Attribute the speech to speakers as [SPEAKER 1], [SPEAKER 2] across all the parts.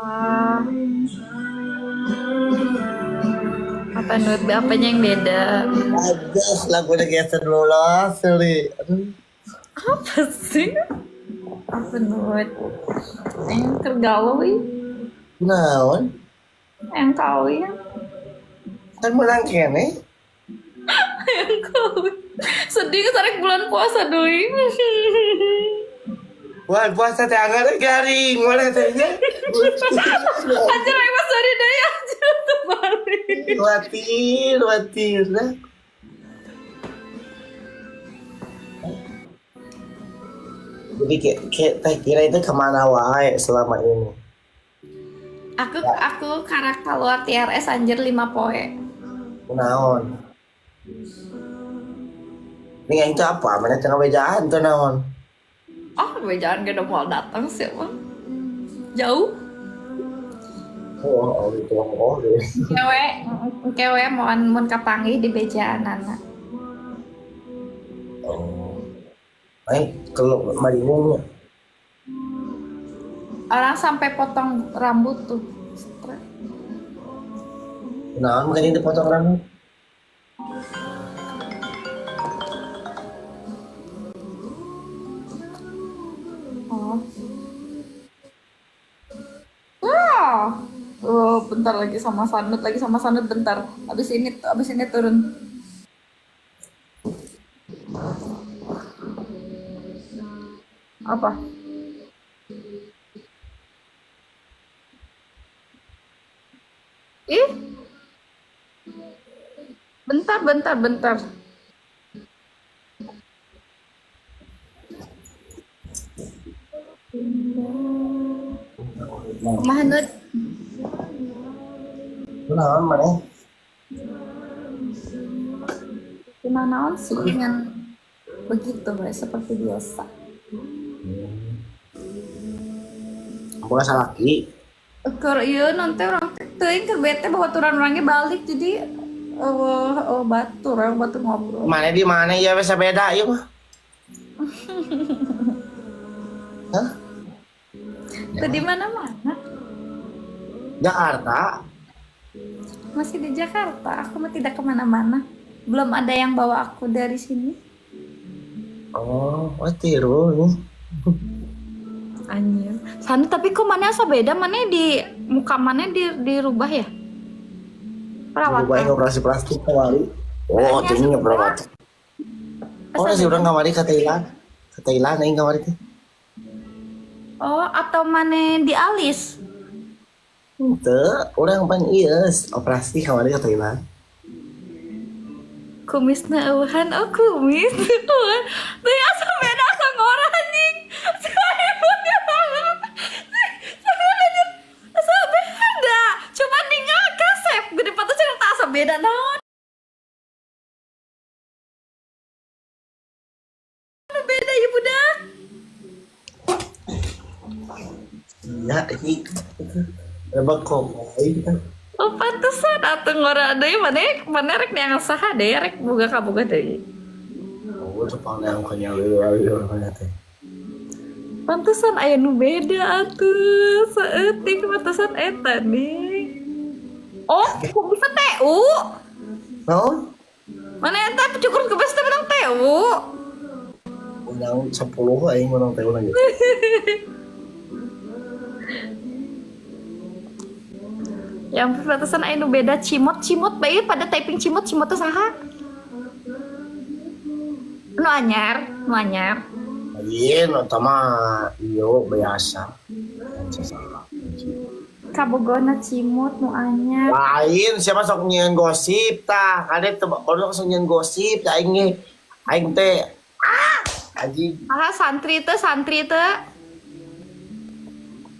[SPEAKER 1] Ah, apa Nut? Apanya yang beda?
[SPEAKER 2] Aduh, lagunya geser dulu lah, Seli. Aduh.
[SPEAKER 1] Apa sih? Apa Nut? Yang tergalau ih.
[SPEAKER 2] Naon?
[SPEAKER 1] Yang kawin.
[SPEAKER 2] Kan menang kene.
[SPEAKER 1] Yang kawin. Sedih kesarik bulan puasa doi.
[SPEAKER 2] Wah, puasa teh anggar garing, mana tehnya?
[SPEAKER 1] Anjir, aing mah sorry doi anjir terbalik.
[SPEAKER 2] Khawatir, khawatir lah. Jadi kayak teh kira itu kemana wae selama ini?
[SPEAKER 1] Aku karak keluar TRS anjir 5 poe.
[SPEAKER 2] Naon? Ini yang itu apa? Mana tengah bejaan tuh naon?
[SPEAKER 1] Oh, bejaan gak ada mau datang sih, Bang. Jauh.
[SPEAKER 2] Oh, oh gitu. Oh, gitu.
[SPEAKER 1] Kewe, kewe mun mun kapanggih di bejaan anak.
[SPEAKER 2] Oh. Aing kalau maringnya.
[SPEAKER 1] Orang sampai potong rambut tuh.
[SPEAKER 2] Naon makanya dipotong rambut?
[SPEAKER 1] Oh. Wah. Oh, bentar lagi sama Sanut, lagi sama Sanut bentar. Habis ini turun. Apa? Ih. Bentar, bentar, bentar. Kumaha Nut?
[SPEAKER 2] Naon mana?
[SPEAKER 1] Gimana naon sih dengan begitu, we, seperti biasa.
[SPEAKER 2] Bukan salaki.
[SPEAKER 1] Keur ieu nanti urang teh teuing keur bete babaturan urangnya balik jadi eueuh batur, urang batur ngobrol.
[SPEAKER 2] Mana di mana ya bisa beda ieu mah. Hah?
[SPEAKER 1] Teu di mana-mana.
[SPEAKER 2] Jakarta.
[SPEAKER 1] Masih di Jakarta, aku mah tidak kemana-mana. Belum ada yang bawa aku dari sini.
[SPEAKER 2] Oh, wah tiru nih.
[SPEAKER 1] Anjir. Sanu tapi kok mana asa beda, mana di muka mana di dirubah ya? Perawatan.
[SPEAKER 2] Dirubah operasi plastik kemari. Oh,
[SPEAKER 1] Makanya
[SPEAKER 2] tinggi
[SPEAKER 1] asa
[SPEAKER 2] perawatan. Oh,
[SPEAKER 1] Asa
[SPEAKER 2] nasi
[SPEAKER 1] beda.
[SPEAKER 2] urang kamari ke Thailand. Ke Thailand aing kamari teh.
[SPEAKER 1] Oh, atau mana di alis?
[SPEAKER 2] Henteu, urang pan ieu operasi kamari ke Thailand.
[SPEAKER 1] Kumisna eueuhan, oh kumis. Eueuhan. Teu asa beda asa ngora anjing. Asa beda. Coba ninggal kasep gede patut cerita asa beda naon. Beda ya budak.
[SPEAKER 2] Ya, ini rebek kok.
[SPEAKER 1] Oh pantesan atuh ngora deui maneh maneh rek neangan saha deui rek boga kaboga deui.
[SPEAKER 2] Oh, tepang yang kanya leuwih teh.
[SPEAKER 1] Pantesan aya nu beda atuh saeutik pantesan eta nih. Oh, kumisna TU.
[SPEAKER 2] Naon?
[SPEAKER 1] Mana eta cukur kumis teh menang TU.
[SPEAKER 2] Menang 10 aing menang TU lagi.
[SPEAKER 1] Yang pantesan aya nu beda cimot cimot bae pada typing cimot cimot teh saha? Nu anyar, nu anyar.
[SPEAKER 2] Iya, nu eta mah ieu biasa.
[SPEAKER 1] Kabogona cimot nu anyar.
[SPEAKER 2] Lain siapa sok nyieun gosip tah, kade teu baru sok nyieun gosip tah aing ge. Aing teh ah anjing.
[SPEAKER 1] Saha santri teh santri teh.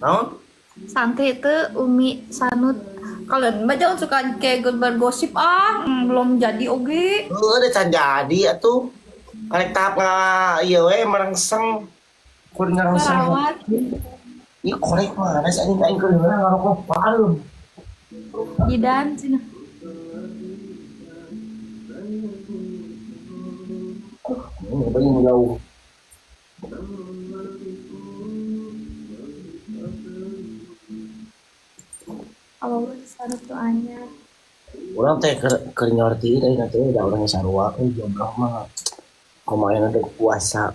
[SPEAKER 2] Naon?
[SPEAKER 1] Santri teh Umi Sanut. Kalian mah jangan suka kayak bergosip ah, belum jadi oge.
[SPEAKER 2] Heuh, da can jadi atuh. Karek tahap nga ieu we merengseng. Kur ngerengseng.
[SPEAKER 1] Perawat.
[SPEAKER 2] Ih, korek mana sih anjing aing keur heula ngarokok palem.
[SPEAKER 1] Jidan cenah.
[SPEAKER 2] Ini paling jauh.
[SPEAKER 1] Allah di sana tuh anyar.
[SPEAKER 2] Urang teh keur nyorti tadi nanti udah urang sarua euy jomblo mah. Kumaha ada puasa.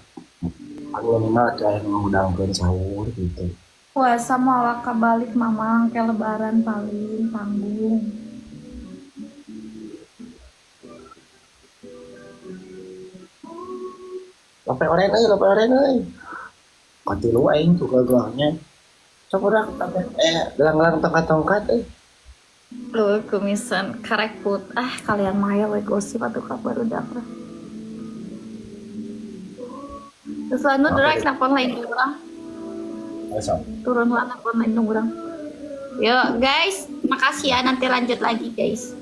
[SPEAKER 2] Anu minimal teh aya nu ngudangkeun sahur gitu.
[SPEAKER 1] Puasa mau balik mamang ke lebaran paling tanggung.
[SPEAKER 2] Lope oren euy, lope oren euy. Katilu aing tuh gagahnya. Sok udah gelang-gelang tongkat-tongkat euy.
[SPEAKER 1] Loh, kumisan karek put. Ah, kalian mah ya we gosip atuh ka barudak lah. Terus anu drag nelfon lain urang.
[SPEAKER 2] Sok.
[SPEAKER 1] Turun lah nelfon lain urang. Yuk guys, makasih ya, nanti lanjut lagi guys.